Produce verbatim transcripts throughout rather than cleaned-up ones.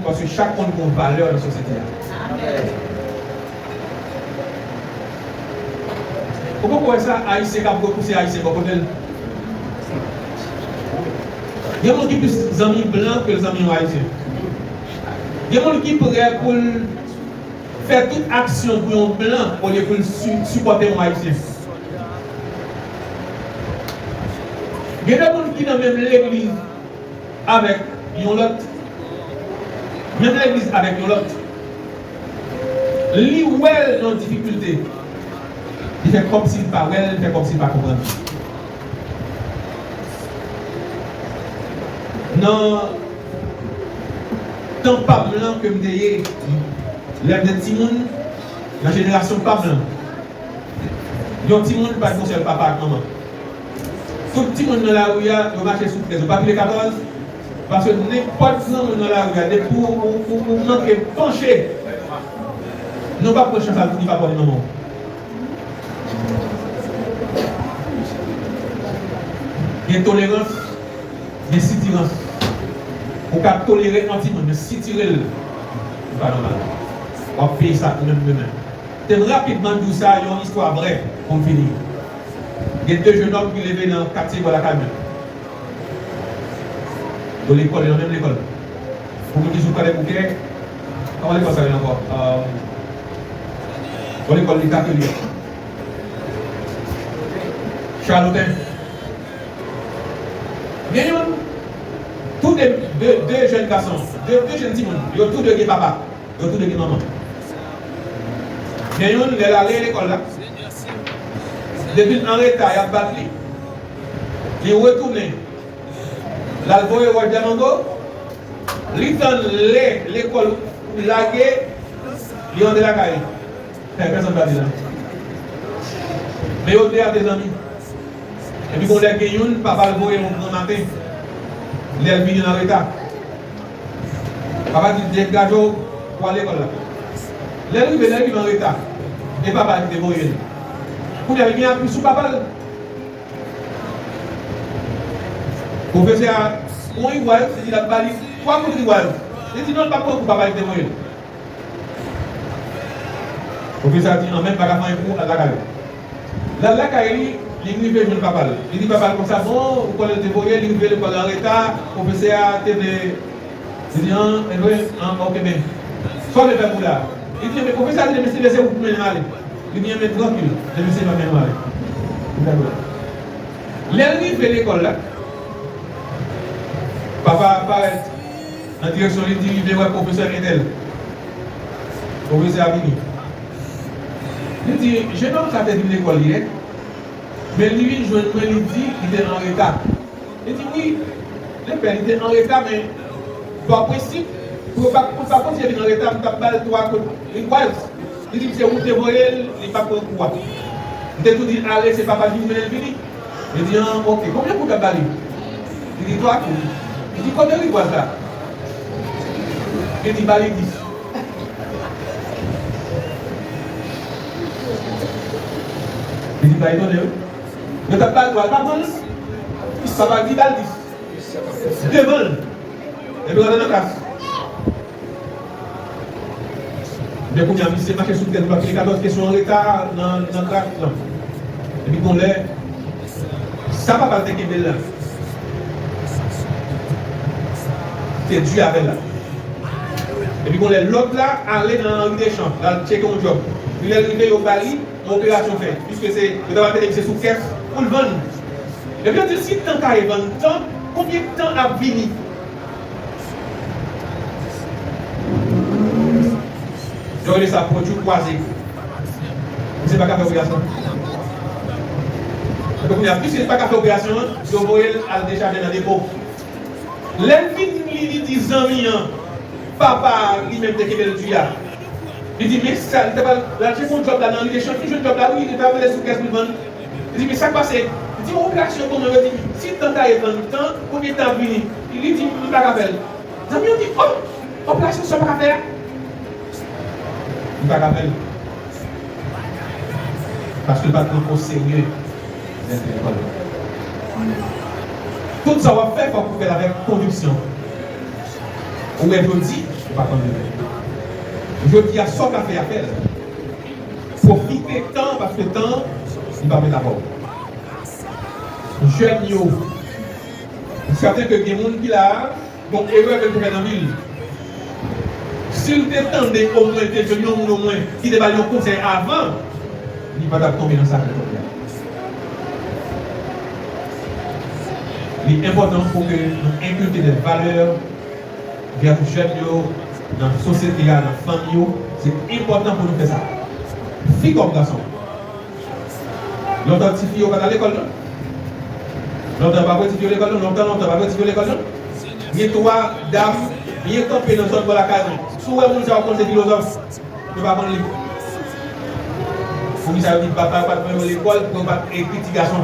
Paske chak moun gen yon valè nan sosyete a. Ou poko wè sa, Ayisyen k ap repouse Ayisyen bò kote l? Gen moun ki plis zanmi blan ke zanmi yon Ayisyen. Gen moun ki prè pou l fè tout aksyon pou yon blan olye pou l si-, sipòte yon Ayisyen. Gen de moun ki nan menm legliz avèk yon lòt, menm legliz avèk yon lòt, li wè l nan difikilte, li fè kòmsi l pa wè l, li fè kòmsi l pa konprann. Nan tan pa m lan ke m te ye, lè m te timoun, nan jenerasyon pa m lan, yon timoun pa t gon sèl papa ak manman. Tout timoun nan lari a, yo mache sou trèz. Yo pa pile katòz, paske nenpòt granmoun nan lari a, depi ou, ou, ou, ou manke panche, non pa pran chans al di papa w ni manman w. Gen tolerans, gen sitirans. Ou ka tolere yon timoun, men sitire l, li pa nòmal. W ap peye sa ou menm demen. Te m rapidman di w sa, yon istwa vrè pou m fini. Gen de jenòm ki leve nan katye bò lakay mwen. Yo lekòl, yo nan menm lekòl. Pou moun ki sou Kwadèboukè, kòman lekòl sa rele ankò? Yon lekòl leta ke li ye. Chaloten. Gen yon, tou de, de, de jèn gason, de, de jèn timoun, yo tou de gen papa. Yo tou de gen manman. Gen youn, lè l ale lekòl la, depi l anreta, y ap bat li. Li retounen, l al voye wòch dè mango, li tann lè lekòl lage, li rantre lakay li. Fè pèsonn pa di la. Men yo de a te zanmi. Epi gon lè gen youn, papa l voye yon gran maten. Lè l vini l anreta. Papa di, degaje w pou al lekòl la. Lè l rive, lè l rive anreta. E papa l ki te voye l. Kounye a, li gen apui sou papa l. Pwofesè a, yon riwaz, li di l ap ba li twa kout riwaz. Li di non, l p ap pran kou papa l ki te voye l. Pwofesè a di, anmè, m pa ka fè anyen pou ou, al lakay ou. L al lakay li, li rive jwenn papa l. Li di papa l konsa, bon, ou konnen l te voye, li rive lekòl anreta, pwofesè a te vle, li di, an, enben, an, ok, men, sa w vle fè pou la? Li di, men pwofesè a di, men se, se ou pou mennen m ale. Li di, enben, trankil, men se pa mennen m ale. Li dakò. Lè l rive lekòl la, papa a parèt nan direksyon li, di li vle wè pwofesè entèl. Pwofesè a vini. Li di, jennonm sa te vin lekòl yè, men li vin jwenn mwen, li di li te anreta. Li di, wi, lepè, li te anreta, men pa prensip, pou l pa, pou l pa kontinye vin anreta, m t ap ba l twa kout riwaz. Li di m se ou te voye l, li pa pran kou a. M te tou di l ale, se papa l ki pou mennen l vini. Li di, an, ok, konbyen kou w t ap ba li? Li di, twa kou. Li di, kote riwaz la? Li di, ba li dis. Li di, pa etone, wi. Yo t ap ba l twa, l pa pran l. Papa l di, ba l dis. Devan l. Epi l antre nan klas. Men kounye a, misye mache sou tèt, li pa fini katòz kesyon an reta nan, nan klas lan. Epi gon lè, sa papa l te kenbe l la, te di avè l la. Epi gon lè, lòt la ale nan Henri Deschamps, l al tcheke yon djòb. Epi lè l rive, yo ba li yon operasyon fè. Piske se, yo ta pral mete misye sou kès pou l vann. Epi yo di l, si tan ka e vann tan, konbyen tan ap vini? Yo rele sa pwodui kwaze. Misye pa ka fè operasyon. Epi kounye a, piske li pa ka fè operasyon an, yo voye l al dechaje nan depo. Lè l vin, li, li di zanmi an, papa a li menm te kenbe l di a. Li di, men sa, li ta pral, l al tcheke yon djòb la nan Henri Deschamps, li jwenn djòb la, wi, li ta mete sou kès pou l vann. Li di, men sa k pase? Li di, yon operasyon kòman? Yo di, si tan ta ye vann tan, konbyen tan ap vini? Li di, m pa ka fè l. Zanmi yo di, o, operasyon sa w pa ka fè a? M pa ka fè l. Paske l pa t pran o serye lè l te lekòl. Tout sa w ap fè, fòk ou fè l avèk konviksyon. Ou wè jodi, ou pa konn demen. Jodi a, sa w ka fè a, fè l. Pwofite tan, paske tan, li pa met avè w. Jèn yo, m sèten ke gen moun ki la a, gon erè ke l te fè nan vi l. Si l te tande omwen, te jwenn yon moun omwen ki te ba l yon konsèy avan, li pa t ap tonbe nan sa ke l tonbe a. Li enpòtan pou ke nou enkilke de valè vè jèn yo, nan sosyete a, nan fanmi yo. Se enpòtan pou nou fè sa. Fi kòm gason. Lontan, tifi yo pa t al lekòl, non. Lontan, pa voye tifi yo lekòl, non. Lontan, lontan, pa voye tifi yo lekòl, non. Gen twa dam byen kanpe nan zòn bò lakay mwen. Si w wè moun sa yo, w konn se filozòf. Yo pa konn li. Poukisa yo di papa yo pa t voye yo lekòl pou yo pa t ekri ti gason?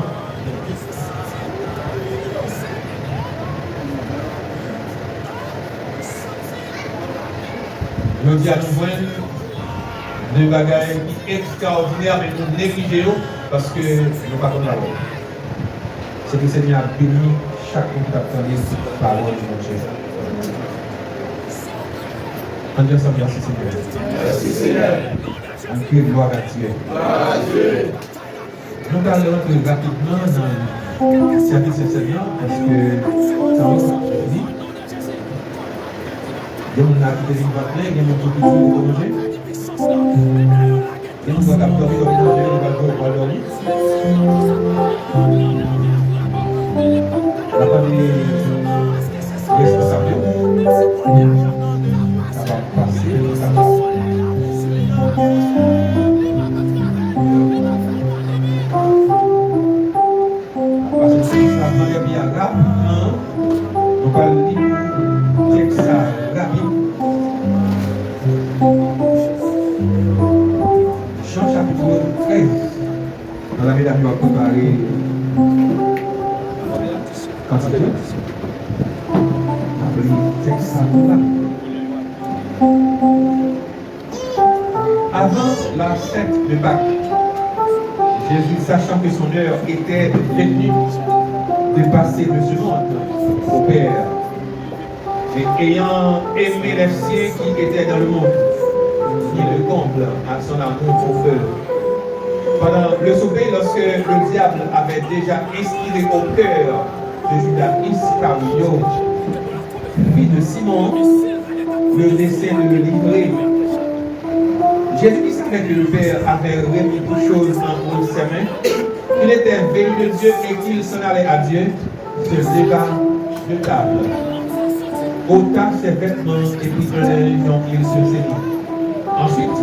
Jodi a, nou jwenn de bagay ki ekstraòdinè, men nou neglije yo paske nou pa konn valè yo. Se ke Senyè a beni chak moun ki t ap tande pawòl Bondye. Ann di ansanm, mèsi, Senyè. Mèsi, Senyè. Ann kriye glwa a Dye. Glwa a Dye. Nou pral rantre rapidman nan sèvis sèn nan, paske tan an fini. Gen moun la ki te vin vant plen, gen moun tou ki di yo manje. Gen moun k ap dòmi, dòmi, dòmi, nou pral dòmi, pral dòmi. N ap mande responsab yo kapab pase, kapab pase nan sèvis la, mande byen rapidman. Nou pral li tèks sa rapid. Jan chapit trèz. Pandan medam yo ap prepare kantik yo, n ap li tèks sa pou la. Avant la fête de Pâques, Jésus, sachant que son heure était venue de passer de ce monde au Père, et ayant aimé les siens qui étaient dans le monde, il comble à son amour pour eux. Pendant le souper, lorsque le diable avait déjà inspiré au cœur de Judas Iscariot, fils de Simon, le dessein de le livrer, Jésus, qui savait que le Père avait remis toutes choses entre ses mains, qu'il était venu de Dieu et qu'il s'en allait à Dieu, se leva de table, ôta ses vêtements et prit un linge dont il se saignit. Ensuite,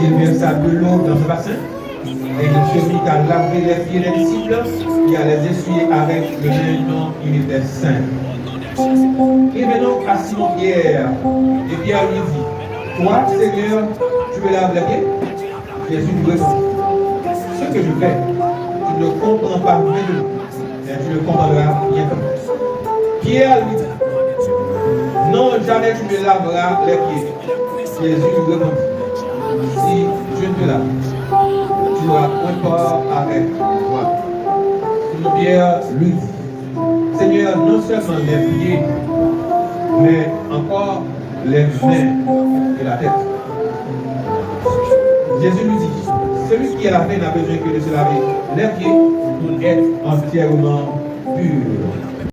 il versa de l'eau dans un bassin et il se mit à laver les pieds des disciples et à les essuyer avec le linge dont il était saint. Il vint donc à Simon Pierre, et Pierre lui dit, toi, Seigneur, tu me laves les pieds? Jésus lui répondit, ce que je fais, tu ne le comprends pas maintenant, mais tu le comprendras bientôt. Pierre lui dit, non, jamais tu ne me laveras les pieds. Jésus lui répondit, si je ne te lave, tu n'auras point part avec moi. Simon Pierre lui dit, Seigneur, non seulement les pieds, mais encore les mains et la tête. Jésus lui dit, celui qui est lavé n'a besoin que de se laver les pieds pour être entièrement pur.